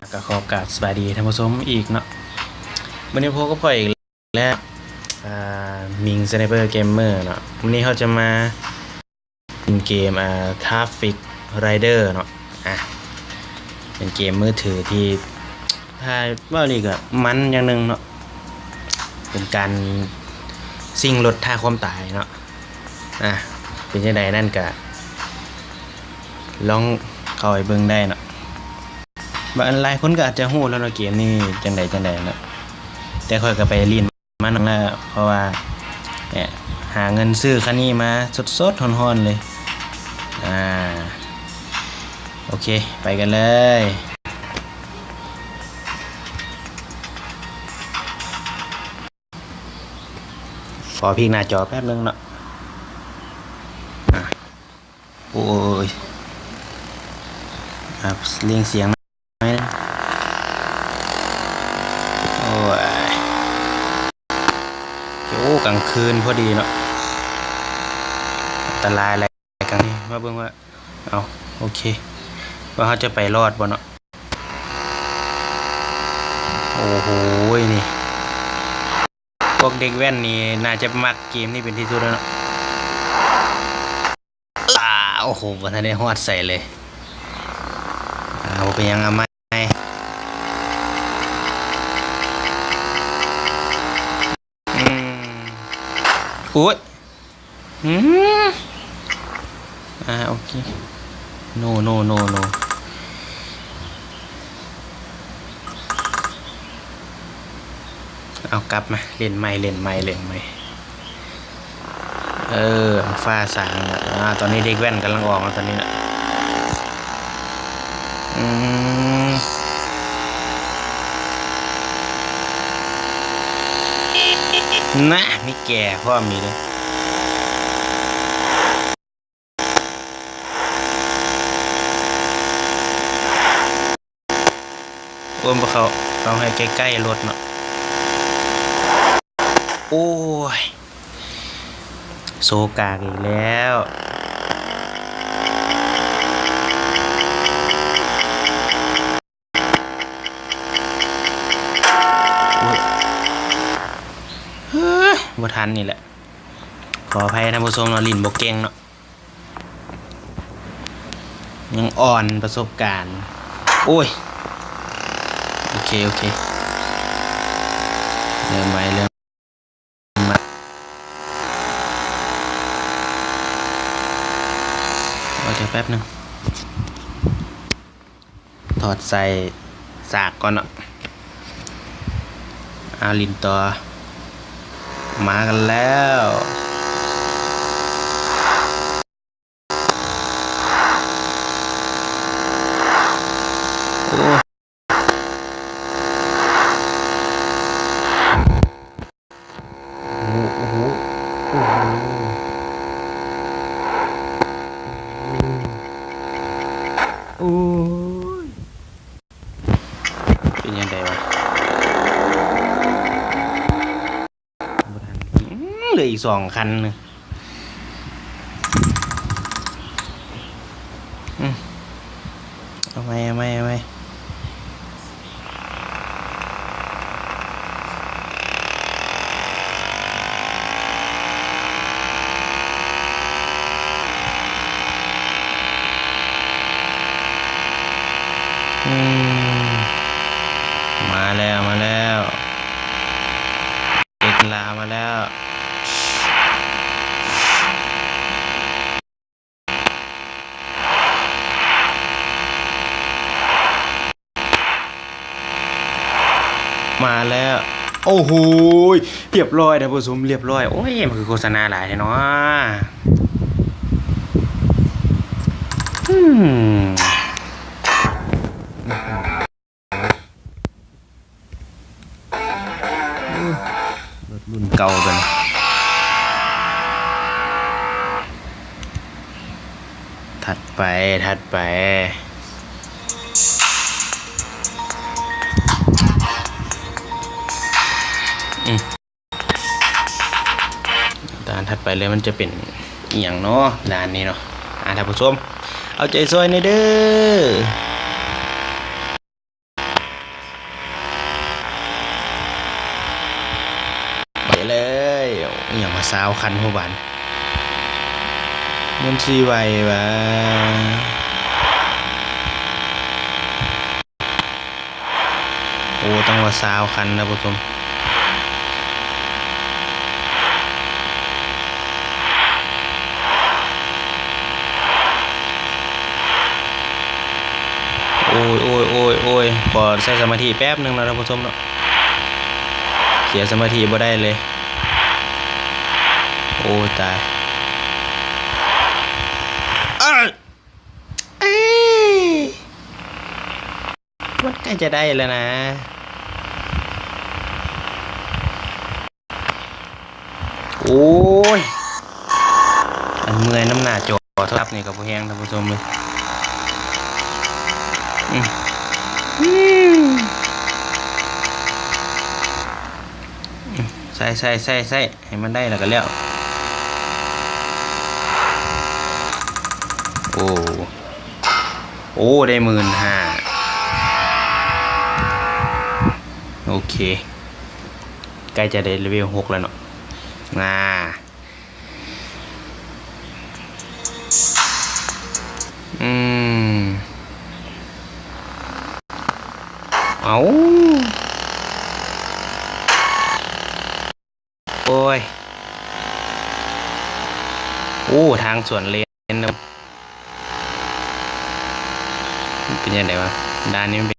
ກໍຂໍກາບສະບາຍດີທ່ານຜູ້ຊົມອີກເນາະ, ມື້ນີ້ພົບກັບຂ້ອຍອີກແລ້ວ ອາ ມິງສະໄນເປີເກມເມີເນາະ. ມື້ນີ້ເຮົາຈະມາຫຼິ້ນເກມ ອາ ທຣາຟິກໄຣເດີເນາະ. ອາ ເປັນເກມມືຖືທີ່ ຖ້າເວົ້າອີ່ຫຼີກໍມັນຢ່າງໜຶ່ງເນາະ, ເປັນການຊິງລົດທ້າຄວາມຕາຍເນາະ. ອາ ເປັນຈັ່ງໃດນັ້ນກະລອງເຂົ້າໄປເບິ່ງໄດ້ເນາະ. ບາງ ຫຼາຍຄົນກໍອາດຈະຮູ້ແລ້ວເນາະ ເກມນີ້ຈັ່ງໃດຈັ່ງໃດເນາະ, ແຕ່ຂ້ອຍກໍໄປຫຼິ້ນມານານແລ້ວ ເພາະວ່າ ຫາເງິນຊື້ຄັນນີ້ມາສົດໆຮ້ອນໆເລີຍ. ອາ ໂອເຄ ໄປກັນເລີຍ. ຂໍພິກໜ້າຈໍແປັບໜຶ່ງເນາະ. ອາ ໂອ້ຍ ອາ ເລ່ງສຽງໜ້ອຍ. ໂອ້ຍ ໂອ້ ກາງຄືນພໍດີເນາະ, ອັນຕະລາຍຫຼາຍກາງນີ້. ມາເບິ່ງວ່າ ເອົ້າ ໂອເຄ ວ່າເຮົາຈະໄປລອດບໍ່ເນາະ. ໂອ້ໂຫ ນີ້ ພວກເດັກແວ່ນນີ້ໜ້າຈະມັກເກມນີ້ເປັນທີ່ສຸດແລ້ວເນາະ. ອາ ໂອ້ໂຫ ບໍ່ທັນໄດ້ຮອດໃສເລີຍ. ອາ ບໍ່ເປັນຫຍັງ ເອົາໃໝ່. ອືມ ໂອ້ຍ ອືມ ອາ ໂອເຄ ໂນ ໂນ ໂນ ໂນ. ເອົາ ກັບມາ ຫຼິ້ນໃໝ່ ຫຼິ້ນໃໝ່ ຫຼິ້ນໃໝ່. ເອີ ຟ້າສາງ ອາ ຕອນນີ້ເດັກແວ່ນກຳລັງອອກເນາະ ຕອນນີ້ນະ. ອືມ ນະ ມີແກ່ພ້ອມນີ້ເດ້. ໂອ້ຍ ບໍ່ເຂົ້າ ເຂົ້າໃຫ້ໃກ້ໆລົດເນາະ. ໂອ້ຍ ໂຊກາກອີກແລ້ວ. ໂອ້ຍ ເຮີ້ຍ ບໍ່ທັນນີ້ແຫຼະ. ຂໍອະໄພທ່ານຜູ້ຊົມເນາະ ຫຼິ້ນບໍ່ເກັ່ງເນາະ. ຍັງອ່ອນປະສົບການ. ໂອ້ຍ ໂອເຄ ໂອເຄ ເລີ່ມໃໝ່ ເລີ່ມໃໝ່. ລໍແຕ່ແປັບໜຶ່ງ. ຖອດສາຍສາກກ່ອນເນາະ. ເອົາ ຫຼິ້ນຕໍ່. ມາກັນແລ້ວ. ໂອ້ ໂອ້ໂຫ ໂອ້ໂຫ ໂອ້ຍ ເປັນຈັ່ງໃດວະ? ບໍ່ທັນ ອືມ ເຫຼືອອີກສອງຄັນ. ອືມ ເອົາໃໝ່ ເອົາໃໝ່ ເອົາໃໝ່. ອືມ ມາແລ້ວ ມາແລ້ວ. ເອັກລາມາແລ້ວ ມາແລ້ວ. ໂອ້ໂຫ ຮຽບຮ້ອຍ ທ່ານຜູ້ຊົມ ຮຽບຮ້ອຍ. ໂອ້ຍ ມັນຄືໂຄສະນາຫຼາຍແທ້ເນາະ. ອືມ ລົດລຸ້ນເກົ່າຕົວນີ້. ຖັດໄປ ຖັດໄປ. ອືມ ດ່ານຖັດໄປເລີຍ ມັນຈະເປັນອີ່ຫຍັງເນາະ ດ່ານນີ້ເນາະ. ອາ ທ່ານຜູ້ຊົມ ເອົາໃຈຊ່ວຍແດ່ເດີ້. ຫຍັງວ່າ ຊາວຄັນ ຫົວບານ ມັນຊິໄຫວຫວາ? ໂອ້ ຕັ້ງວ່າ ຊາວຄັນ ທ່ານຜູ້ຊົມ. ໂອ້ຍ ໂອ້ຍ ໂອ້ຍ ໂອ້ຍ ຂໍໃຊ້ສະມາທິແປັບໜຶ່ງເນາະ ທ່ານຜູ້ຊົມເນາະ. ເສຍສະມາທິບໍ່ໄດ້ເລີຍ. ໂອ້ ຕາຍ. ເອີຍ ເອີຍ ມັນໃກ້ຈະໄດ້ແລ້ວນະ. ໂອ້ຍ ອັນເມື່ອຍນຳໜ້າຈໍໂທລະສັບນີ້ກໍບໍ່ແຮງ ທ່ານຜູ້ຊົມເອີຍ. ອືມ ອືມ ອືມ ໃສ່ ໃສ່ ໃສ່ ໃສ່ ໃຫ້ມັນໄດ້ແລ້ວກໍແລ້ວ. ໂອ້ ໂອ້ ໄດ້ໝື່ນຫ້າ. ໂອເຄ ໃກ້ຈະໄດ້ເລເວວຫົກແລ້ວເນາະ. ນາ ອືມ ເອົາ ໂອ້ຍ ໂອ້ ທາງສວນເລນ ມັນເປັນຈັ່ງໃດວະ? ດ່ານນີ້ມັນເປັນ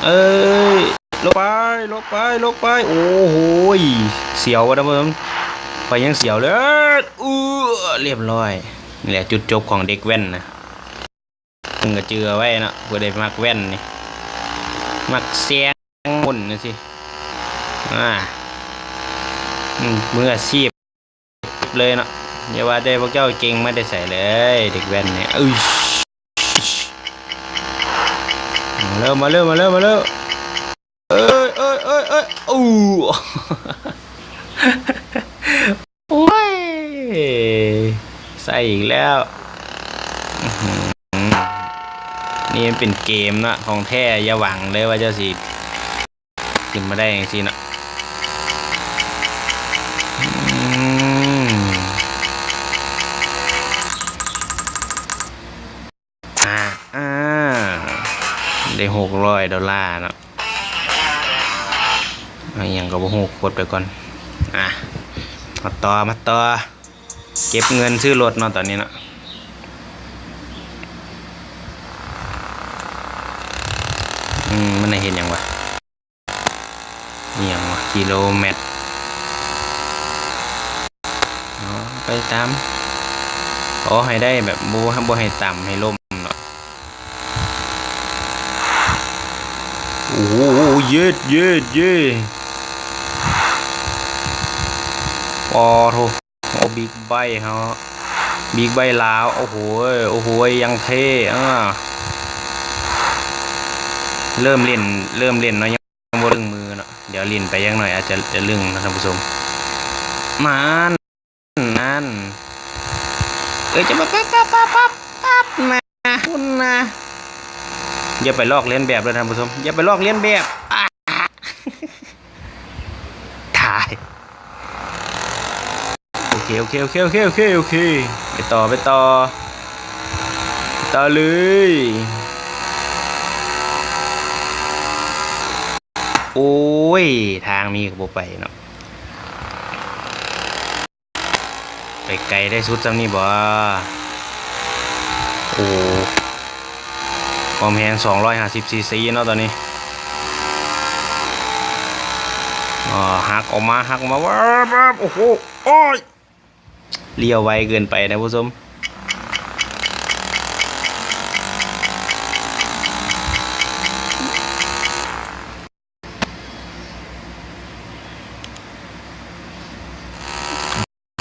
ເອີຍ ຫຼົບໄປ ຫຼົບໄປ ຫຼົບໄປ. ໂອ້ໂຫຍ ສຽວວ່າຊັ້ນ ຂ້ອຍຍັງສຽວເລີຍ. ເອີ ລຽບຮ້ອຍ. ນີ້ແຫຼະຈຸດຈົບຂອງເດັກແວ່ນນະ. ເພິ່ນກໍຈື່ເອົາໄວ້ເນາະ ຜູ້ໃດມັກແວ່ນນີ້ ມັກແຊງຄົນຈັ່ງຊີ້ ອາ ອືມ ມືອາຊີບເລີຍເນາະ. ຢ່າວ່າແຕ່ພວກເຈົ້າເກັ່ງມາແຕ່ໃສເລີຍ ເດັກແວ່ນນີ້. ອຶ ມາເລີຍ ມາເລີຍ ມາເລີຍ ມາເລີຍ. ເອີຍ ເອີຍ ເອີຍ ເອີຍ ໂອ້ ໂອ້ຍ ໃສ່ອີກແລ້ວ. ອື້ຫື ນີ້ມັນເປັນເກມເນາະ ຂອງແທ້ ຢ່າຫວັງເດີວ່າເຈົ້າຊິຂຶ້ນມາໄດ້ຈັ່ງຊີ້ເນາະ. ອືມ ອາ ອາ ໄດ້ຫົກຮ້ອຍໂດລາເນາະ. ອີ່ຫຍັງກໍບໍ່ຮູ້ ກົດໄປກ່ອນ. ອາ ມາຕໍ່ ມາຕໍ່ ເກັບເງິນຊື້ລົດເນາະ ຕອນນີ້ເນາະ. ອືມ ມັນໃຫ້ເຮັດຫຍັງວະ? ອີ່ຫຍັງວະ? ກິໂລແມັດ. ອໍ ໄປຕາມ ຂໍໃຫ້ໄດ້ແບບບໍ່ ບໍ່ໃຫ້ຕ່ຳໃຫ້ລົ້ມເນາະ. ໂອ້ໂຫ ເຢັດ ເຢັດ ເຢ ປາໂທ. ໂອ້ ບິກໄບເຮົາ ບິກໄບລາວ. ໂອ້ໂຫ ໂອ້ໂຫ ຢ່າງເທ່. ເອີ ເລີ່ມຫຼິ້ນ ເລີ່ມຫຼິ້ນເນາະ ຍັງບໍ່ເລິງມືເນາະ. ດຽວຫຼິ້ນໄປຈັກໜ້ອຍອາດຈະ ຈະລຶ້ງເນາະທ່ານຜູ້ຊົມ. ນັ້ນ ນັ້ນ ເອີຍ ຈະປັບ ປັບ ປັບ ນະ ຄຸນນະ. ຢ່າໄປລອກລຽນແບບເດີທ່ານຜູ້ຊົມ ຢ່າໄປລອກລຽນແບບ. ຕາຍ. ໂອເຄ ໂອເຄ ໂອເຄ ໂອເຄ ໂອເຄ ໂອເຄ ໄປຕໍ່ ໄປຕໍ່ ໄປຕໍ່ເລີຍ. ໂອ້ຍ ທາງນີ້ກໍບໍ່ໄປເນາະ. ໄປໄກໄດ້ສຸດຊ່ຳນີ້ບໍ? ໂອ້ ຄວາມແຮງສອງຮ້ອຍຫ້າສິບຊີຊີເນາະຕອນນີ້. ອ່າ ຫັກອອກມາ ຫັກອອກມາ ແວບ ແວບ ໂອ້ໂຫ ໂອ້ຍ ລ້ຽວໄວເກີນໄປທ່ານຜູ້ຊົມ.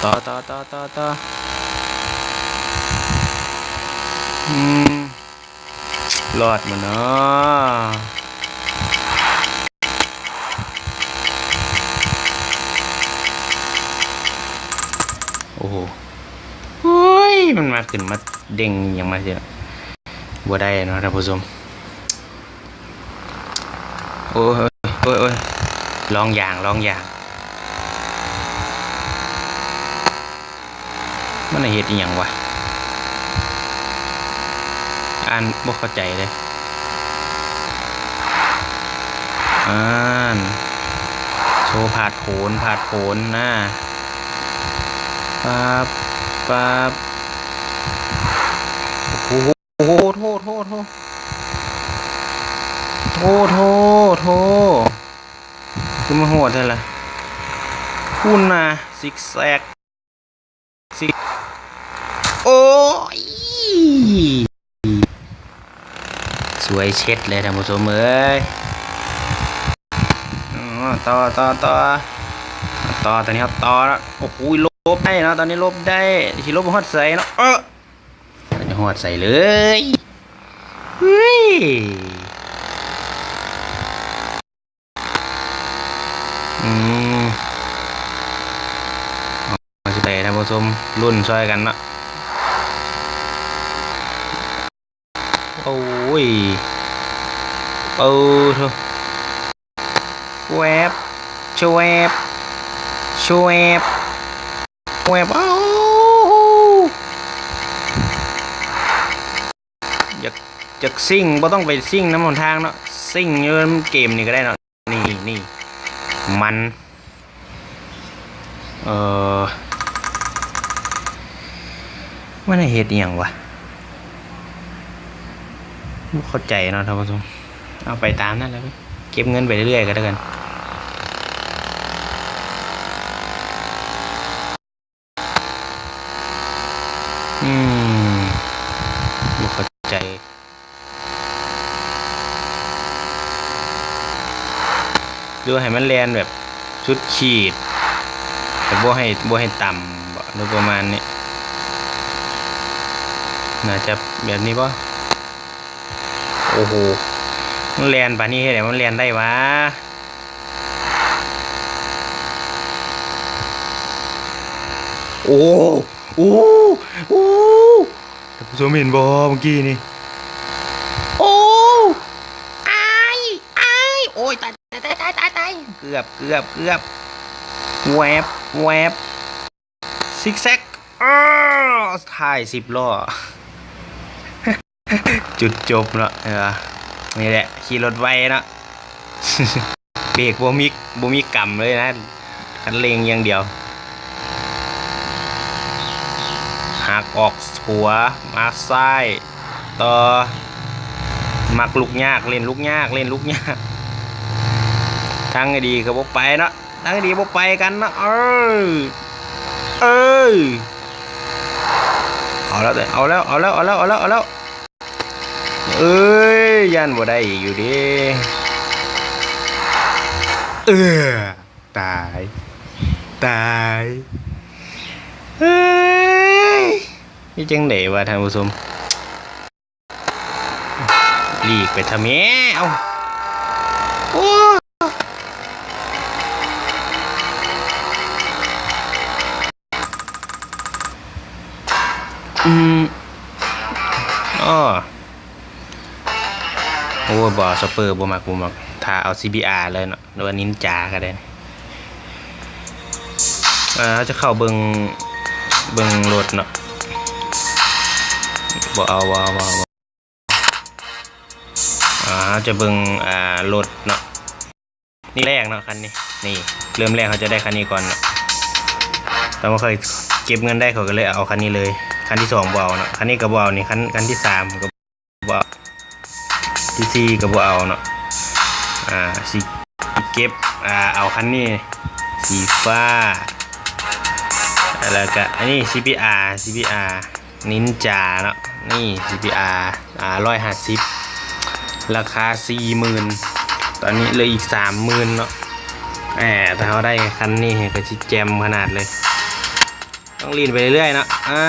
ຕໍ່ ຕໍ່ ຕໍ່ ຕໍ່ ຕໍ່ ອືມ ລອດບໍ່ເນາະ? ໂອ້ໂຫ ໂອ້ຍ ມັນມາ ຂຶ້ນມາເດ້ງຫຍັງມາຊິ ບໍ່ໄດ້ເນາະທ່ານຜູ້ຊົມ. ໂອ້ຍ ໂອ້ຍ ໂອ້ຍ ໂອ້ຍ ລອງຢ່າງ ລອງຢ່າງ. ມັນໃຫ້ເຮັດອີ່ຫຍັງວະ? ອ່ານບໍ່ເຂົ້າໃຈເລີຍ. ອ່ານ ໂຊພາດໂຜນ ພາດໂຜນນາ. ປາບ ປາບ. ໂອ້ໂຫ ໂອ້ໂຫ ໂອ້ໂຫ ໂອ້ໂຫ ໂອ້ໂຫ ໂອ້ໂຫ ຄືມາໂຫດແທ້ລະ. ພຸ້ນນະ ຊິກແຊັກ ຊິກ ໂອ້ຍ ສວຍເຊັດເລີຍທ່ານຜູ້ຊົມເອີຍ. ຕໍ່ ຕໍ່ ຕໍ່ ຕໍ່ ຕອນນີ້ເຮົາຕໍ່ແລ້ວ. ໂອ້ໂຫ ຫຼົບໄດ້ເນາະ ຕອນນີ້ຫຼົບໄດ້. ຊິຫຼົບຮອດໃສເນາະ? ເອີ ຮອດໃສເລີຍ. ເຮີ້ຍ ອືມ ເອົາຊິໄປທ່ານຜູ້ຊົມ ລຸ້ນຊ່ອຍກັນເນາະ. ໂອ້ຍ ເອີ ໂທ້ ແວບ ແຊວບ ແຊວບ ແວບ. ເອົ້າ ຢາກ ຢາກຊິງ ບໍ່ຕ້ອງໄປຊິງນຳຫົນທາງເນາະ ຊິງຢູ່ນຳເກມນີ້ກໍໄດ້ເນາະ. ນີ້ ນີ້ ມັນ ເອີ ມັນໃຫ້ເຮັດອີ່ຫຍັງວະ? ບໍ່ເຂົ້າໃຈເນາະທ່ານຜູ້ຊົມ. ເອົາໄປຕາມນັ້ນແຫຼະ ເກັບເງິນໄປເລື້ອຍໆກໍແລ້ວກັນ. ອືມ ບໍ່ເຂົ້າໃຈ ຫຼືວ່າໃຫ້ມັນແລ່ນແບບສຸດຂີດ ແຕ່ບໍ່ໃຫ້ ບໍ່ໃຫ້ຕ່ຳບໍ ຫຼືປະມານນີ້ ໜ້າຈະແບບນີ້ບໍ? ໂອ້ໂຫ ມັນແລ່ນປານນີ້ເຮັດໃດມັນແລ່ນໄດ້ຫວາ? ໂອ້ ໂອ້ ໂອ້ ທ່ານຜູ້ຊົມເຫັນບໍ່ເມື່ອກີ້ນີ້? ໂອ້ ອ້າຍ ອ້າຍ ໂອ້ຍ ຕາຍ ຕາຍ ຕາຍ ຕາຍ ຕາຍ ເກືອບ ເກືອບ ເກືອບ ແວບ ແວບ ຊິກແຊັກ ເອີ ທ້າຍສິບລໍ້ ຈຸດຈົບເນາະ ເອີ ນີ້ແຫຼະ ຂີ່ລົດໄວເນາະ ເບຣກບໍ່ມີ ບໍ່ມີກຳເລີຍນະ ຄັນເລັ່ງຢ່າງດຽວ ຫັກອອກຂວາ ມາຊ້າຍ ຕໍ່ ມັກລຸກຍາກ ເລ່ນລຸກຍາກ ເລ່ນລຸກຍາກ ທາງດີກໍບໍ່ໄປເນາະ ທາງດີບໍ່ໄປກັນເນາະ ເອີ ເອີ ເອົາແລ້ວ ເອົາແລ້ວ ເອົາແລ້ວ ເອົາແລ້ວ ເອົາແລ້ວ ເອົາແລ້ວ ເອີຍ ຢ້ານບໍ່ໄດ້ອີກຢູ່ເດ້ ເອີ ຕາຍ ຕາຍ ເອີຍ ເຮັດຈັ່ງໃດວະທ່ານຜູ້ຊົມ? ຫຼີກໄປທຳແມ ເອົ້າ ໂອ້ ອືມ ອໍ ໂອ້ຍ ບໍ່ເອົາຊອບເປີ ບໍ່ມັກ ບໍ່ມັກ ຖ້າເອົາຊີບີອາເລີຍເນາະ ຫຼືວ່ານິນຈາກໍໄດ້ ເອີ ເຮົາຈະເຂົ້າເບິ່ງ ເບິ່ງລົດເນາະ ບໍ່ເອົາ ບໍ່ເອົາ ບໍ່ເອົາ ອ່າ ເຮົາຈະເບິ່ງ ອ່າ ລົດເນາະ ນີ້ແລກເນາະ ຄັນນີ້ ນີ້ ເລີ່ມແລກເຮົາຈະໄດ້ຄັນນີ້ກ່ອນເນາະ ແຕ່ວ່າຂ້ອຍເກັບເງິນໄດ້ ຂ້ອຍກໍເລີຍເອົາຄັນນີ້ເລີຍ ຄັນທີສອງບໍ່ເອົາເນາະ ຄັນນີ້ກໍບໍ່ເອົາ ນີ້ ຄັນ ຄັນທີສາມກໍ ບໍ່ເອົາ ທີສີ່ກໍບໍ່ເອົາເນາະ ອ່າ ຊິເກັບ ອ່າ ເອົາຄັນນີ້ ສີຟ້າ ແລ້ວກະອັນນີ້ ຊີບີອາ ຊີບີອາ ນິນຈາເນາະ ນີ້ ຊີບີອາ ອ່າ ຮ້ອຍຫ້າສິບ ລາຄາສີ່ໝື່ນ ຕອນນີ້ເຫຼືອອີກສາມໝື່ນເນາະ ແອ ຖ້າເຮົາໄດ້ຄັນນີ້ກໍຊິແຈ່ມຂະໜາດເລີຍ ຕ້ອງຫຼິ້ນໄປເລື້ອຍໆເນາະ ອ່າ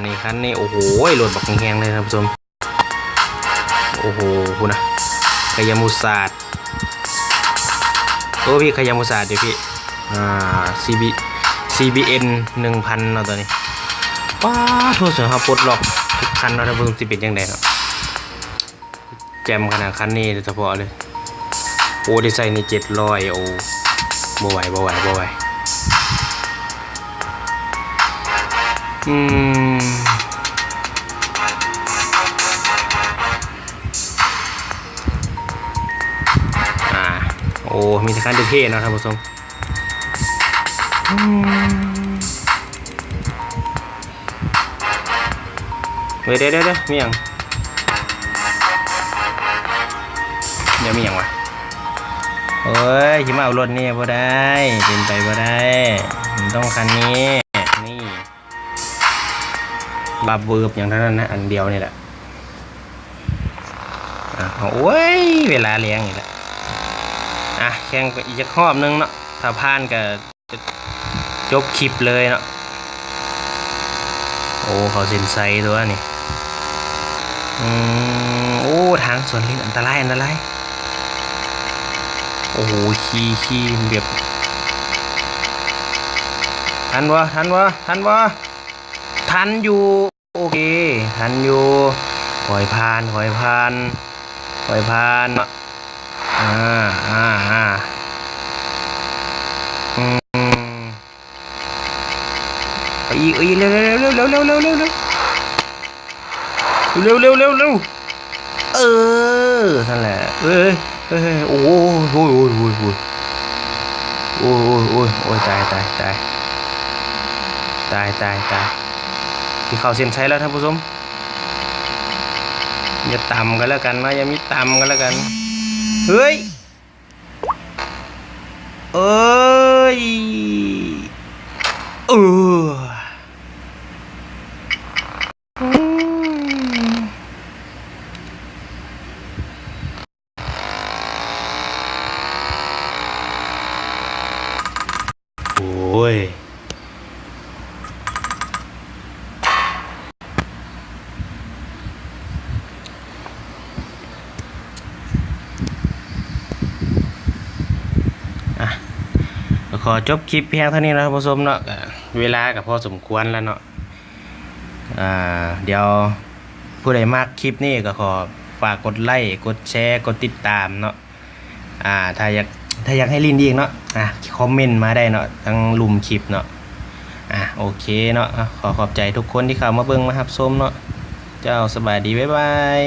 ນີ້ຄັນນີ້ ໂອ້ໂຫ ລົດບັກແຮງໆເລີຍທ່ານຜູ້ຊົມ ໂອ້ໂຫ ພຸ້ນນະ ໄຄຍາມຸສາດ ໂອ້ ພີ່ ໄຄຍາມຸສາດຢູ່ພີ່ ອ່າ ຊີບີ ຊີບີເອັນໜຶ່ງພັນເນາະ ຕົວນີ້ ປາດໂທ້ ເຮົາປົດລັອກທຸກຄັນເນາະ ຖ້າເບິ່ງຊິເປັນຈັ່ງໃດເນາະ ແຈ່ມຂະໜາດ ຄັນນີ້ໂດຍສະເພາະເລີຍ ໂອ້ ໄດ້ໃສ່ນີ້ເຈັດຮ້ອຍ ໂອ້ ບໍ່ໄຫວ ບໍ່ໄຫວ ບໍ່ໄຫວ ອືມ ອ່າ ໂອ້ ມີແຕ່ຄັນເທ່ໆເນາະທ່ານຜູ້ຊົມ ອືມ ເວີຍ ດຽວໆໆ ມີຫຍັງ? ດຽວມີຫຍັງວະ? ໂອ້ຍ ຊິມາເອົາລົດນີ້ບໍ່ໄດ້ ເປັນໄປບໍ່ໄດ້ ມັນຕ້ອງຄັນນີ້ ນີ້ ບັບເວີບຫຍັງເທົ່ານັ້ນນະ ອັນດຽວນີ້ແຫຼະ ອ່າ ໂອ້ຍ ເວລາແລງນີ້ແຫຼະ ອ່ະ ແຂ່ງໄປອີກຈັກຮອບໜຶ່ງເນາະ ຖ້າຜ່ານກະ ຈົບຄລິບເລີຍເນາະ ໂອ້ ເຂົ້າເສັ້ນໄຊຕົວະນີ້ ອືມ ໂອ້ ທາງສວນຫຼິ້ນອັນຕະລາຍ ອັນຕະລາຍ ໂອ້ໂຫ ຂີ່ ຂີ່ແບບ ທັນບໍ່ ທັນບໍ່ ທັນບໍ່ ທັນຢູ່ ໂອເຄ ທັນຢູ່ ຄ່ອຍຜ່ານ ຄ່ອຍຜ່ານ ຄ່ອຍຜ່ານເນາະ ອ່າ ອ່າ ອ່າ ອືມ ໄປອີກ ໄປອີກ ເລັວໆ ເລັວໆ ເອີ ນັ້ນແຫຼະ ເອີ ໂອ້ຍ ໂອ້ຍ ໂອ້ຍ ໂອ້ຍ ໂອ້ຍ ຕາຍ ຕາຍ ຕາຍ ຕາຍ ຕາຍ ຕາຍ ຊິເຂົ້າເສັ້ນໄຊແລ້ວທ່ານຜູ້ຊົມ ຢ່າຕຳກັນແລ້ວກັນເນາະ ຢ່າມີຕຳກັນແລ້ວກັນ ເຮີ້ຍ ເອີຍ ເອີ. ໂອ້ຍ ອ່ະ ກໍຂໍຈົບຄລິບພຽງເທົ່ານີ້ເນາະທ່ານຜູ້ຊົມເນາະ ກໍເວລາກໍພໍສົມຄວນແລ້ວເນາະ. ອ່າ ດຽວຜູ້ໃດມັກຄລິບນີ້ກໍຂໍຝາກກົດໄລ ກົດແຊ ກົດຕິດຕາມເນາະ ອ່າ ຖ້າຢາກ ຖ້າຢາກໃຫ້ຫຼິ້ນອີກເນາະ ອ່າ ຄອມເມັນມາໄດ້ເນາະ ທາງລຸ່ມຄລິບເນາະ ອ່າ ໂອເຄເນາະ ອ່າ ຂໍຂອບໃຈທຸກຄົນທີ່ເຂົ້າມາເບິ່ງມາຮັບຊົມເນາະ ເຈົ້າ ສະບາຍດີ ບາຍບາຍ.